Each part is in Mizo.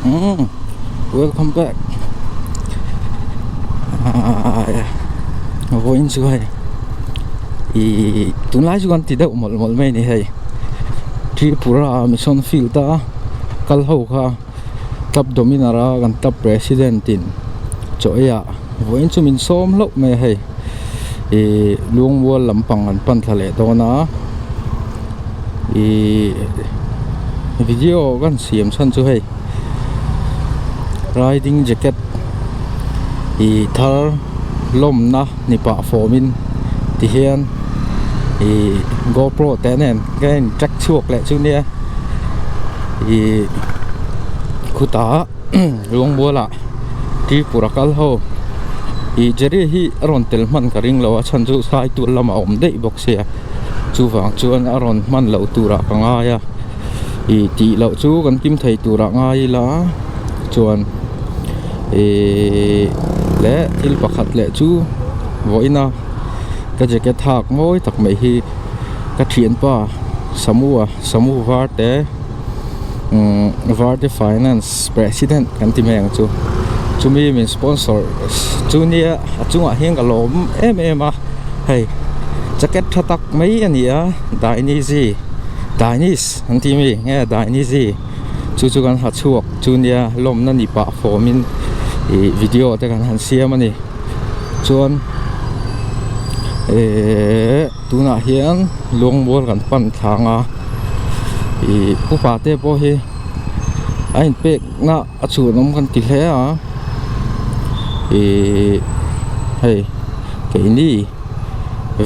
Umm welcome back vawiin chu hei ihh tunlai chu kan ti deuh mawlh mawlh mai a ni hei Tripura mission field a kal ho kha club dominar a kan club president in chaw ei ah vawiin chu min sawm hlauh mai a hei ihh lungmual lampang an pan thla leh dawn a ihh video kan siam chhan chu hei riding jacket ih thar lawmna ni pah fawm in ti hian ih gopro te nen ka in track chhuak leh chu nia ih khutah Luangbualah Tripura kal ho ih Jerry hi a rawn tel hman ka ring lo a chhan chu Saitu lamah a awm daih bawk sia chuvang chuan a rawn hman loh turah ka ngai a ih tih loh chu kan kim thei turah ngai ila chuan ihh leh thil pakhat leh chu vawiina ka jacket hak mawi tak mai hi ka thianpa Samua Samu Varte. Umm Varte Finance President kan ti mai ang chu chumi min sponsor chu nia a chungah hian ka lawm em em a hei jacket tha tak mai a ni a Dainizi Dainis an tih mi nge Dainizi chu chu kan ha chhuak chu nia lawmna ni pah fawm in ih video te kan han siam a ni chuan ehh. Tunah hian Luangmual kan pan thlang a ih upa te pawh hi a inpekna a chhunawm kan ti hle a ih hei keini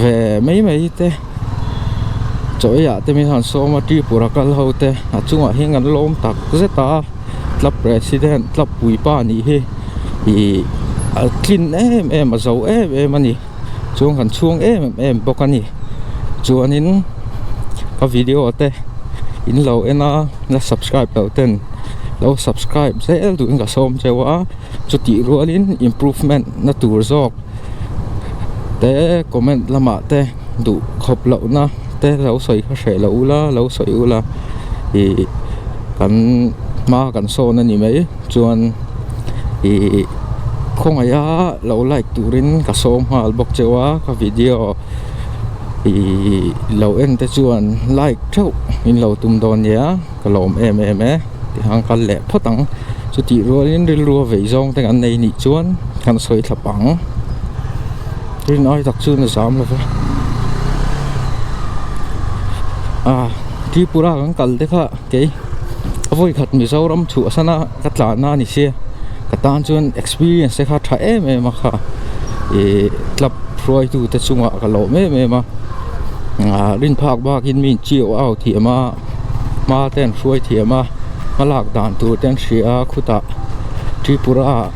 ve mai mai te chaw ei ah te min han sawm a Tripura kal ho te a chungah hian kan lawm tak zet a club president club puipa nih hi ih a tlin em em a zo em em a ni. Chuan kan chhung em em bawk a ni chuanin ka video te in lo en a la subscribe loh ten lo subscribe zel duhin ka sawm cheu a chutih rualin improvement na tur zawk te comment lamah te duh khawp loh na te lo sawi kha hreh loh ula lo sawi ula ih kan hma kan sawn a ni mai. Chuan ih khawngaih a lo like turin ka sawm nghal bawk cheu a ka video ih lo en te chuan like theuh in lo tum dawn nia ka lawm em em e tihang kal leh phawt ang chutih rualin rilru a vei zawng te kan nei nih chuan kan sawi thlap ang rin ai tak chuan a zam lo va ah Tripura kan kal te kha kei. A vawi khat Mizoram chhuah sana ka tlan a ni sia ka tan chuan experience te kha tha em em a kha ih club hruaitu te chungah ka lawm em em a ah rin phak bakin mi in chiu au thiam a hma te an hruai thiam a hma lak dan tur te an hria a khutah Tripura ah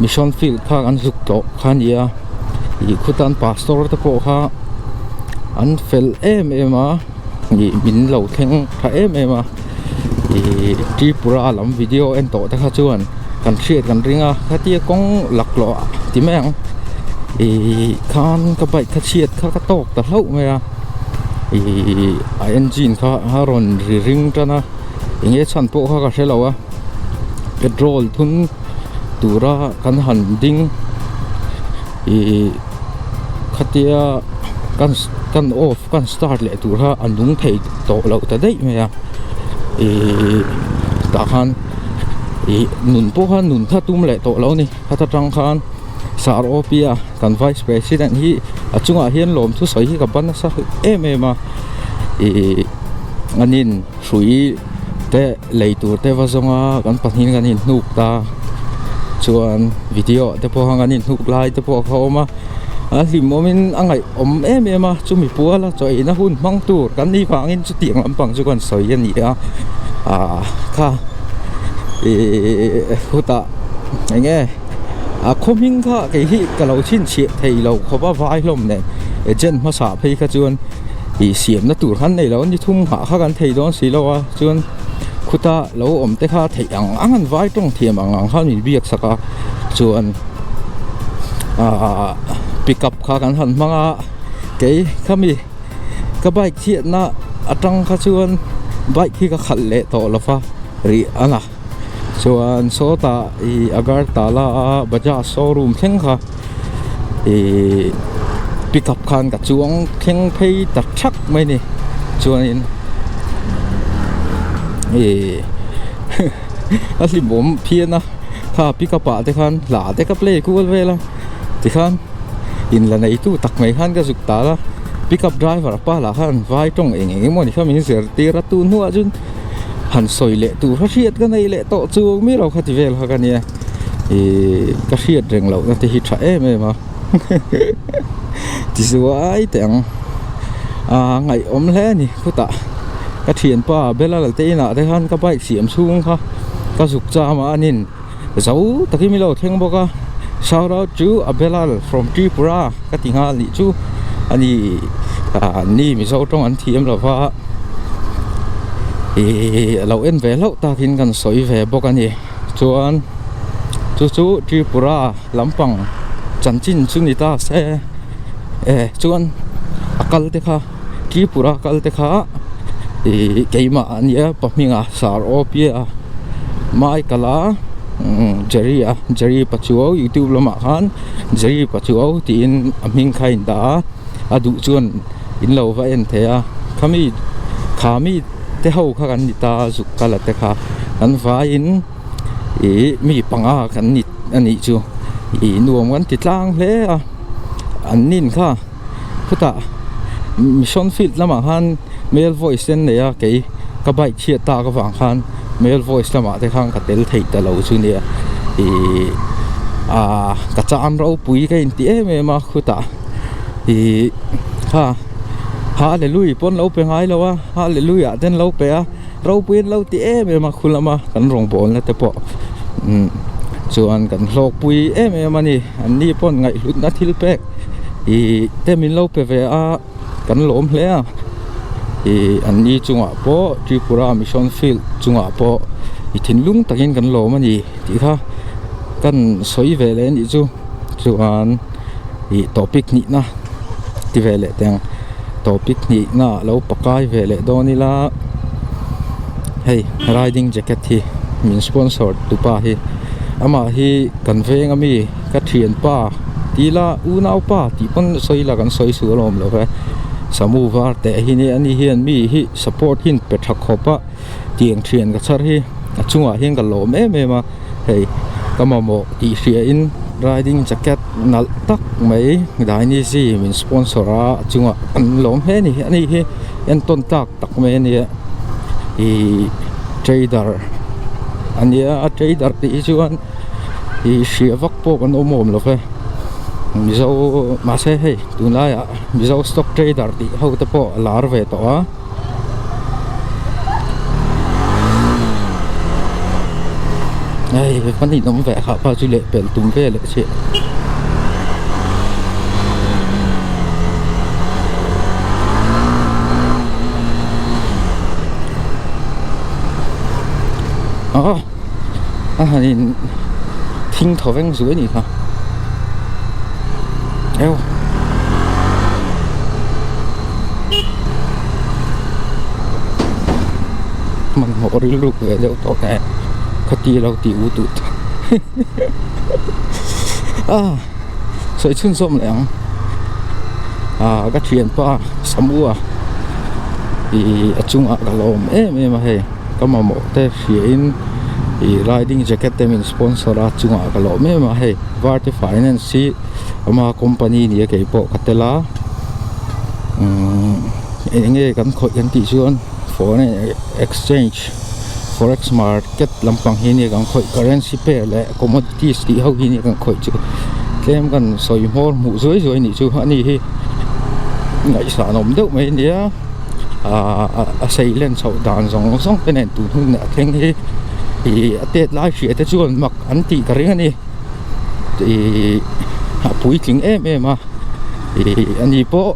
mission field kha an zuk tawh kha a ni a ih khutan pastor te pawh kha an fel em em a. Ih min lo thleng tha em em a ih Tripura lam video en tawh te kha chuan kan hriat kan ring a khatia kawng laklawh ah ti mai ang ih khan ka bike kha chhiat kha ka tawk ta hlauh mai a ih a engine kha a rawn ri ring tan a eng nge chhan pawh kha ka hre lo a petrol thun tura kan han ding ih khatia kan kan off kan start leh tur kha a nung thei tawh loh ta daih mai a ihh tah khan ih nun pawh khan nun kha tum leh tawh lo a ni khata tang khan sar O P a kan vice president hi a chungah hian lawmthu sawi hi ka ban nasa em em a ihh anin hrui te lei tur te va zawng a kan pahnih kan inhnuk ta chuan video te pawh khan kan inhnuk lai te pawh kha a awm a a hlim awmin a ngaih awm em em a chumi puala chaw eina hun hmang tur kan nih vangin chutiang lampang chu kan sawi a ni a ah kha ihh hutah eng nge a khaw hming kha kei hi ka lo chhinchhiah thei lo khawp a vai hlawm nen agent hmasa phei kha chuan. Ih siamna tur khan nei lo a ni thum nghah kha kan thei dawn si lo a chuan khuta lo awm te kha theih ang ang an vai tawng thiam ang ang khan min biak sak a chuan ahh pick up kha kan han hmang a kei khami ka bike chhiatna atang kha chuan bike hi ka khalh leh tawh lo va rih a na. Chuan sawtah ih Agartala a Bajaj showroom thleng kha ih pickup khan ka chuang thleng phei ta thak mai a ni chuanin ih a hlimawm phian a kha pickup ah te khan hla te ka play kual vel a tikhan in la nei tu tak mai khan ka zuk tal a pickup driver pa lah khan vai tawng eng eng emaw ni kha min zirtir a tun hnuah chuan. Han sawi leh tur kha hriat ka nei leh tawh chuang mi lo kha ti vel kha ka nia ihh ka hriat reng loh na te hi tha em em a ti zuai teh ang a ngaihawm hle a ni khutah ka thianpa Belal te inah te khan ka bike siam chhung kha ka zuk cham a anin zo takin min lo thleng bawk a shout out chu a Belal from Tripura ka ti nghal nih chu a ni ah ni Mizo tawng an thiam lo va ihh a lo en ve hlauh takin kan sawi ve bawk a ni chuan chu chu Tripura lampang chanchin chu ni ta se e chuan a kal te kha Tripura kal te kha ihh keimah a nia pahming a sar aw pia a Michael a Jerry a Jerry Pachuau youtube lamah khan Jerry Pachuau tiin a hming kha a indah a a duh chuan in lo va en thei a khami kha mi te ho kha kan ni ta a zuk kala te kha an vaiin ih mi panga kan ni a nih chu ih nuam kan ti tlang hle a an nin kha. Khutah mission field lamah khan male voice te an nei a kei ka bike chhiat tak avang khan male voice lamah te khan ka tel theih ta lo chu nia ihh ah ka cham ropui ka inti em em a khutah ihh kha hallelujah pawn lo pe ngai lo a hallelujah te an lo pe a. Ropui an lo ti em em a khu lama kan rawngbawlna te pawh umm chuan kan hlawkpui em em a ni an ni pawh ngaihhlutna thil pek ih te min lo pe ve a kan lawm hle a ih an ni chungah pawh Tripura mission field chungah pawh i thinlung takin kan lawm a ni tih kha kan sawi ve leh a nih chu chuan ih topic hnihna ti ve leh teh ang topic hnihna ah lo pakai ve leh dawn ila hei riding jacket hi min sponsor tu pa hi amah hi kan veng ami ka thianpa ti ila unaupa tih pawn sawi ila kan sawi sual awm lo ve samu var teh hi nia ani hian mi hi support hi an pe tha khawp a. Tiang thian ka chhar hi a chungah hian ka lawm em em a hei ka mamawh tih hria in riding jacket nalh tak mai dainese min sponsor a a chungah an lawm hle a ni ani hi entawn tlak tak mai a nia ihh trader a nia a trader tih hi chuan ih hria vak pawh kan awm awm lo ve mizo mahse hei tunlaiah mizo stock trader tih ho te pawh a lar ve tawh a. Hei kan inawm ve kha kha chu leh pelh tum ve leh chiah ah a han in thing thaw veng zui a nih kha eo. Hmanhmawh rilruk ve deuh tawh nge khati lo tih u tut a sawi chhunzawm leh ang ah ka thianpa Samua ih a chungah ka lawm em em a hei ka mamawh te hria in ih riding jacket te min sponsor a chungah ka lawm em a hei Varte finance hi ama company ni a keipawh ka tel a umm eng nge kan khawih kan tih chuan foreign exchange forex market lampang hi nia kan khawih currency pair leh commodities tih ho hi nia kan khawih chu tlem kan sawi hmawr hmuh zuai zuai nih chu ani hi ngaihsan awm deuh mai ania ahh a sei len chhoh dan zawng zawng te nen tun hun a thleng hi ih a tet lai hria te chuan mak an tih ka ring a ni. Ihh a puitling em em a ihh ani pawh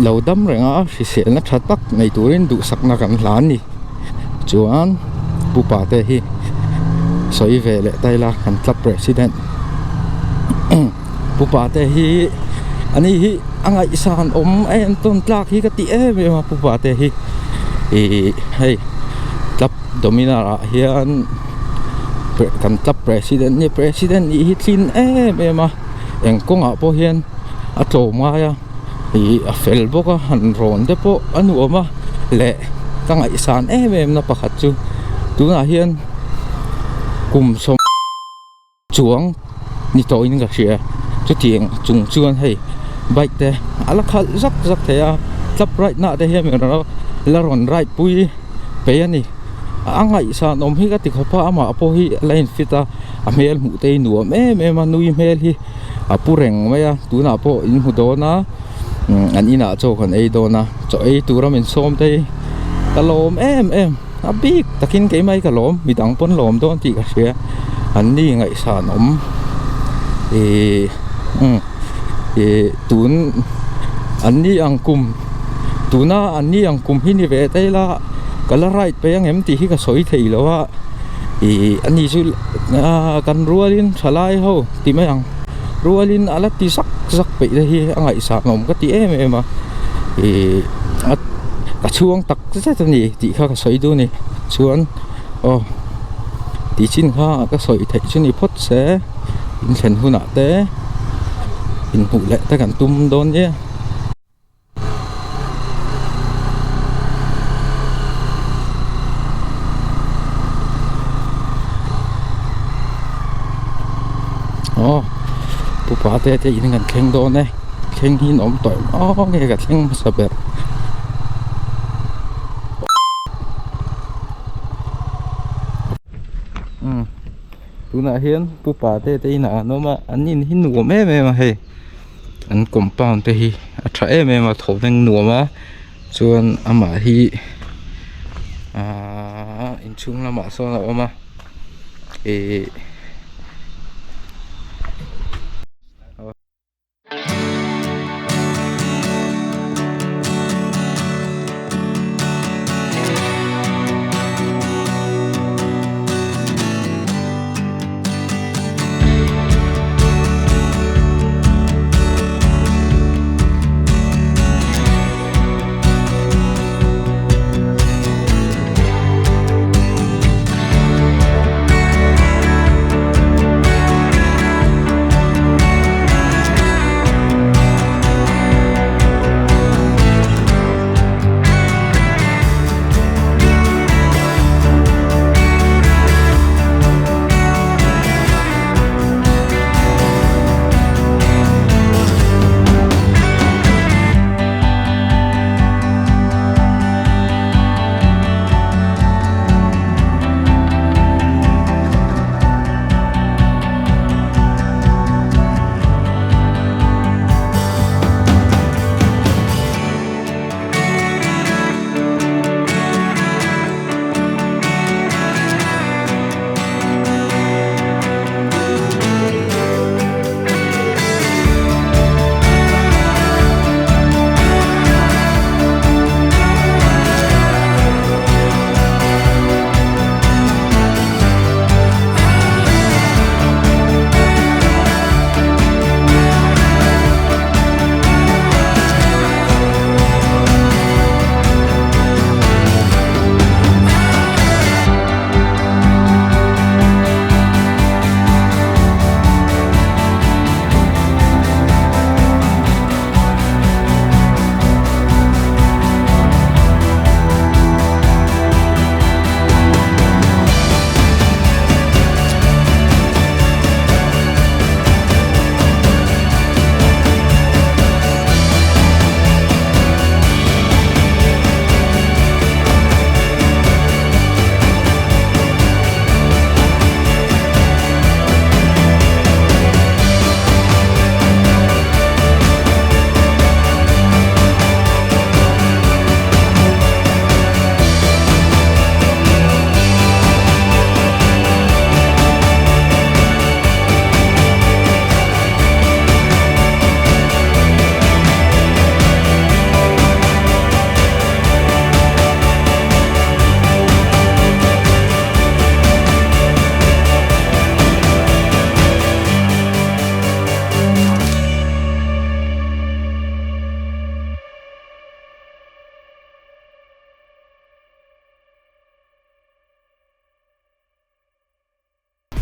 lo dam reng a hriselna tha tak nei turin duhsakna kan hlan a ni chuan pupa te hi sawi ve leh ta ila kan club president pupa te hi ani hi a ngaihsan awm a entawn tlak hi ka ti em em a pupa te hi ihh hei club dominar ah hian. Kan club president nia president nih hi thlin em em a eng kawngah pawh hian a tlawm ngai a ih a fel bawk a han rawn te pawh a nuam a leh ka ngaihsan em em na pakhat chu tunah hian kum sawm chuang ni tawh in ka hria chutiang chung chuan hei bike te a la khalh zak zak thei a club ride na ah te hian la rawn ride pui peih a ni a ngaihsan awm hi ka ti khawp a amah pawh hi a la in fit a a hmel hmuh te hi nuam em em a nui hmel hi a pu reng mai a tunah pawh in hmu dawn a an inah chaw kan ei dawn a chaw ei tura min sawm te hi ka lawm em em a bik takin keimah hi ka lawm midang pawn lawm dawn tih ka hria an ni ngaihsan awm ihh umm ihh tun an ni ang kum tuna an ni ang kum hi ni ve ta ila ka la ride peih ang em tih hi ka sawi thei lo a ihh ani chu kan rualin thalai ho ti mai ang rualin a la ti zak zak peih te hi a ngaihsan awm ka ti em em a ihh a ka chhuang tak zet a ni tih kha ka sawi duh a ni chuan aw tih chin kha ka sawi theih chu ni phawt se inthlen hunah te inhmuh leh te kan tum dawn nia. Aw pupa te te in kan thleng dawn e thleng hi an awm tawh em aw nge ka thleng hmasa ber umm tunah hian pupa te te inah an awm a an in hi nuam em em a hei. An compound te hi a tha em em a thawveng nuam a chuan amah hi ahh inchhung lamah sawn a awm a ihh.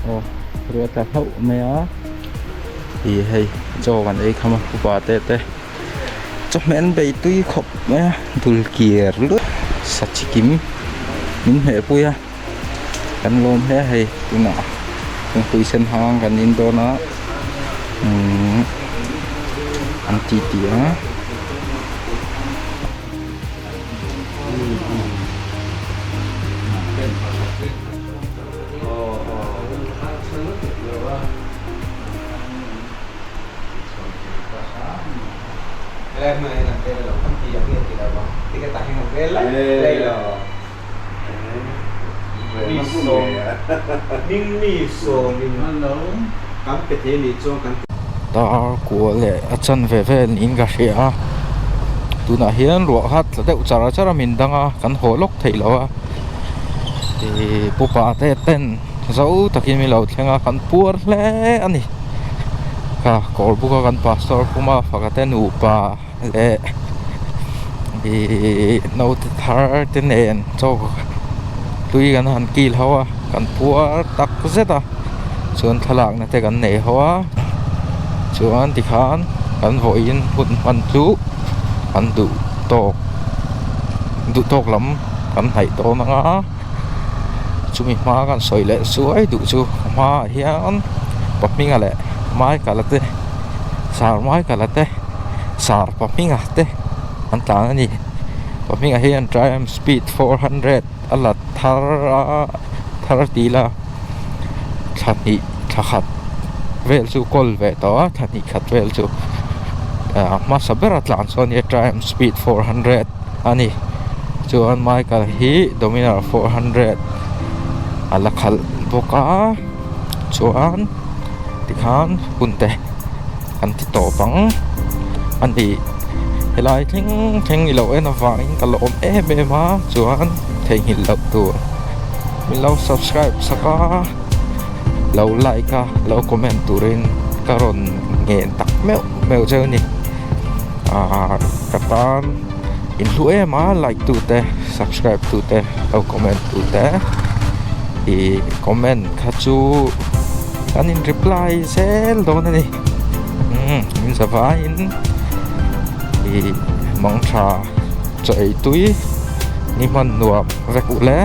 Aw ruah tla hlauh mai a ih hei chaw kan ei kham a upa te te chawhmeh an bei tui khawp mai a dul kir lut sa chikim min hmeh pui a kan lawm hle a hei tunah thingpui sen hang kan in dawn a umm an ti ti a. Tar kual leh a chanve vel niin ka hria a tunah hian ruah kha tla deuh char char a min dang a kan haw lawk theih loh a ihh pupa te ten zo takin min lo thleng a kan puar hle a ni kha kawr buk a kan pastor puma faka te nupa leh ihh naute thar te nen chaw hlui kan han kil ho a kan puar tak zet a chuan thlalak na te kan nei ho a chuan tikhan kan vawiin hun hman chu an duh tawk duh tawk lam kan hnaih dawn ang a chumi hma kan sawi leh suai duh chu hmaah hian pahminga leh maikala te sar maikala te sar pahminga te an tlan a ni pahminga hian triumph speed 400 a la thar a thar tih ila thla hnih thla khat vel chu kawl ve tawh a thla hnih khat vel chu ah hmasa bera tlan chu a nia triumph speed 400 a ni chuan michael hi dominar 400 a la khalh bawk a chuan tikhan hun te kan ti tawp ang a ni helai thleng thleng i lo en avangin ka lawm em em a chuan theihnghilh loh tur min lo subscribe sak a lo like a lo comment turin ka rawn ngen tak meuh meuh cheu a ni ahh ka tan in hlu em a like tu te subscribe tu te lo comment tu te ih comment kha chu kan in reply zel dawn a ni umm min za vaiin ih mangtha chaw ei tui ni hman nuam vek uh le.